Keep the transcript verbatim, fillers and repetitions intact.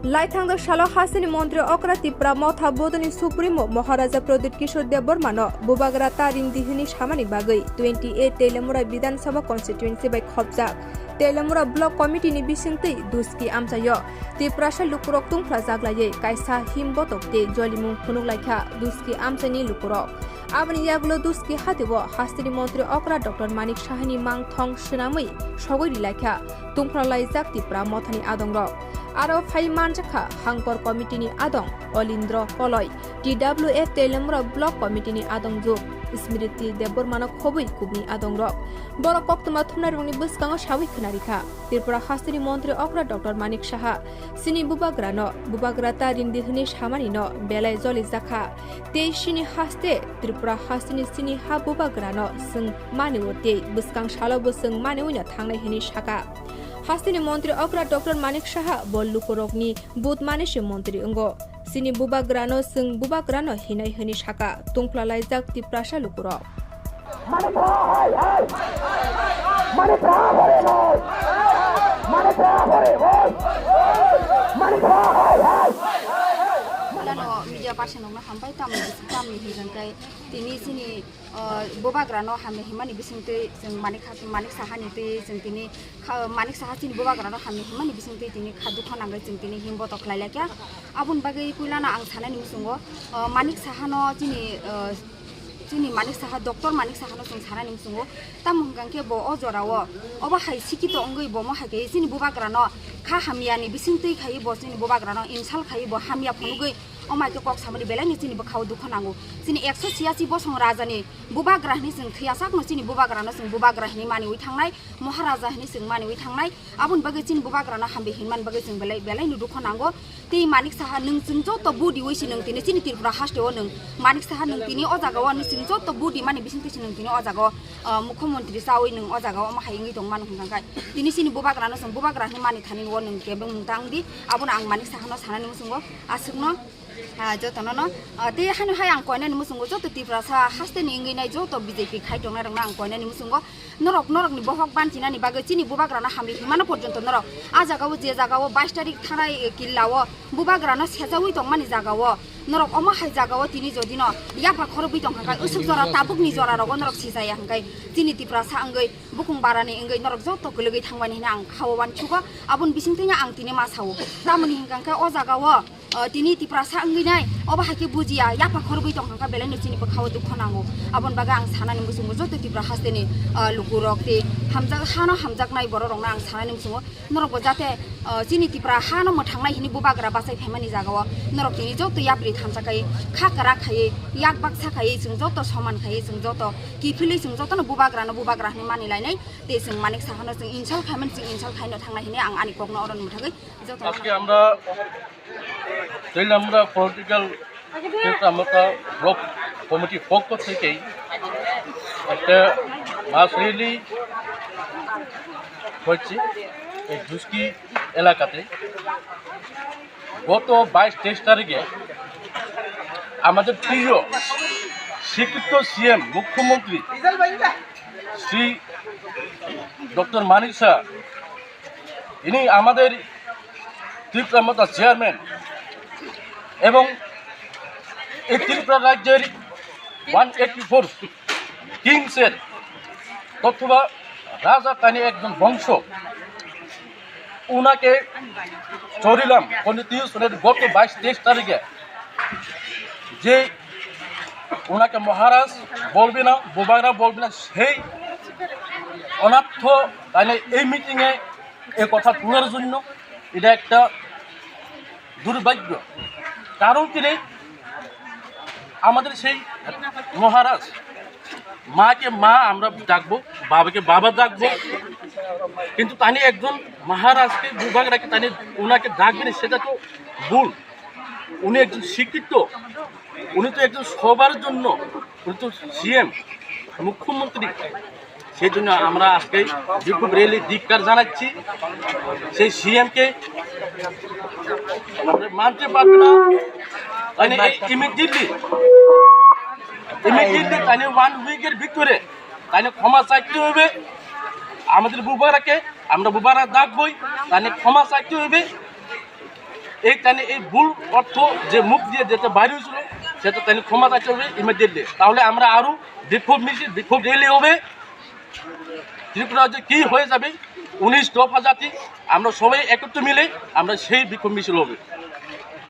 Laithangdo salo hasteni montri okra Tipra Motha bodolni supremo Maharaja Pradyut Kishore Debbarmano bubagra ta ringdi hwnwi samani bagwi twenty eight Teliamura Bidhan Sabha constituency bai khopjak Teliamura Block Committee ni bisingtwi Duski amchaio Tiprasa lukurok tungphlajak laiwi kaisa him botok tei jolimung phunuk laikha Duski amchaini lukurok. Aboni yagulo Duski hatio hasteni montri okra Doctor Manik Sahani mangthong swnamwi sogwi rilaikha tungphla laijak Tipra Mothani adongrok. Aro phai manjakha Hangkor Committee ni adong Olindro Koloi, T W F Teliamura Block Committee ni adongjwk Smriti Debbarmano khobwi kubni adongrok. Borok koktwma thumnairokni bwskango sawi khwnarikha Tripura hasteni montri okra Doctor Manik Saha, chini bubagrano bubagra ta ringdi hwnwi samanino belai jolijakha. Tei chini haste Tripura hasteni chini ha bubagrano chwng manio tei bwskang salobo chwng maniwino thangnai hwnwi saka. Hasteni montri okra Doctor Manik Saha bo lukurokni but mani se montri wngo. Chini bubagrano chwng bubagrano hinai hwnwi saka tungphla laijak Tiprasa lukurok. Manik Saha hai hai! Manik Saha pore bol! Manik Saha pore bol! Manik Saha hai hai! Lano media person rokno hambai tamni tamni hwnjang kai tini chini, ah, bubagrano hamya himani bisingtwi chwng Manik Kha-, Manik Sahani twi chwng tini kha-, Manik Saha chini bubagrano hamya himani bisingtwi tini kha dukha nangwi chwng tini him botok khlai laikha. Aboni bagwi puilano ang sanani muchungo, ah, Manik Sahano chini, ah, chini Manik Saha, Doctor Manik Sahano chwng sanani muchungo. Tamo hwnkha khe bo o jorao obo hai sikito wngwi bo mo hai khe chini bubagrano kha hamyani bisingtwi khai bo chini bubagrano insult khai bo hamya phunugwi omo hai khe kok samani belai no chini bwkhao dukha nango. Chini ekso chiyasi bosong rajani bubagra hwnwi chwng thwiya sakno chini bubagrano chwng bubagra hwnwi maniwi thangnai, Maharaja hwnwi chwng maniwi thangnai. Aboni bagwi chini bubagrano hambi hinmani bagwi chwng belai, belai no dukha nango. Tei Manik Saha nwng chwng joto budi wi si nwng tini chini Tripura haste o nwng Manik Saha nwng tini o jaga o nwng chwng joto budi mani bising twi si nwng tini o jaga o, ah, mukhyamantri chawi nwng o jaga o omo hai wngwi tong mano hwnkha khe tini chini bubagrano chwng bubagra hwnwi mani thani o nwng kebeng mung ta wng di. Abono ang Manik Sahano sanani muchungo aswkno. Ah, jotono no, ah, tei hano hai ang koinani muchungo joto Tiprasa hasteni wngwi nai joto B J P khai tongnai rokno ang koinani muchungo norok, norokni bohok banchinani bagwi chini bubagrano hamri himano porjonto norok ah jagao je jagao bais tarik thanai, eh, killao bubagrano sejawi tongmani jagao norok omo hai jagao tini jodino yapha khorobwi tongkha khe usuk jora tabukni jora rogo norok sijaya hwnkhe chini Tiprasa wngwi bukung barani wngwi norok joto kwlwgwi thangmani hwnwi ang khao uansugo. Aboni bisingtwi ang tini ma sao tamoni hwnkha khe o jagao ah, tini Tiprasa wngwi nai, obo hai khe bujiya, yapha khorogwi tong kha belai no chini bwkhao dukha nango. Aboni bagwi ang sanani muchungo joto Tripura hasteni, ah, lukurok tei hamjak, hano hamjaknai bororokno ang sanani muchungo, norokbo jate, ah, chini Tripura hano mwthangnai hini bubagra bachai phaimani jagao norok tini joto yapri thansa khai, kha kwrak khai, yak baksa khai, chwng joto soman khai, chwng joto kiphilwi chwng jotono bubagrano bubagra hwnwi mani lainai, tei chwng Manik Sahano chwng insult khaimani chwng insult khaino thangnai hwnwi ang ani kokno oro mwthagwi joto আজকে আমরা তৈলামরা পলিটিক্যাল ক্ষেত্রে আমরা ব্লক কমিটির পক্ষ থেকেই একটা মাস র্যালি হচ্ছে এই দুস্কি এলাকাতে। গত বাইশ তেইশ তারিখে আমাদের প্রিয় স্বীকৃত সিএম মুখ্যমন্ত্রী শ্রী ডক্টর মানিক শাহ, ইনি আমাদের ত্রিপুরা মথা চেয়ারম্যান এবং এই ত্রিপুরা রাজ্যের ওয়ান এইটটি ফোর কিংসের অথবা রাজা তানি একজন বংশ, ওনাকে চরিলাম কন্টিনিউশনের গত বাইশ তেইশ তারিখে যে ওনাকে মহারাজ বলবে না, বুবাগরা বলবে না, সেই অনার্থ তাহলে এই মিটিংয়ে এ কথা তোলার জন্য। এটা একটা দুর্ভাগ্য। কারণ কি রে, আমাদের সেই মহারাজ, মাকে মা আমরা ডাকবো, বাবাকে বাবা ডাকবো, কিন্তু তানি একজন মহারাজকে বুবাগরাকে তানি ওনাকে ডাকবেন, সেটা তো ভুল। উনি একজন শিক্ষিত, উনি তো একজন সবার জন্য, উনি তো সিএম, মুখ্যমন্ত্রী। সেই জন্য আমরা আজকে বিক্ষোভ র্যালি ধিক্কার জানাচ্ছি। সেই সিএমকে আমরা মানতে পারবো না। মানে ইমিডিয়েটলি, ইমিডিয়েটলি তাহলে ওয়ান উইকের ভিতরে তাহলে ক্ষমা চাইতে হবে। আমাদের বুবারাকে, আমরা বুবারা ডাকবই, তাহলে ক্ষমা চাইতে হবে। এই তানি এই ভুল অর্থ যে মুখ দিয়ে যেটা বাইরে হয়েছিল, সেটা তানি ক্ষমা চাইতে হবে ইমিডিয়েটলি। তাহলে আমরা আরও বিক্ষোভ মিছিল, বিক্ষোভ র্যালি হবে। ত্রিপুরা যে কী হয়ে যাবে, উনিশ দফা জাতি, আমরা সবাই একত্র মিলে আমরা সেই বিক্ষোভ মিছিল হবে।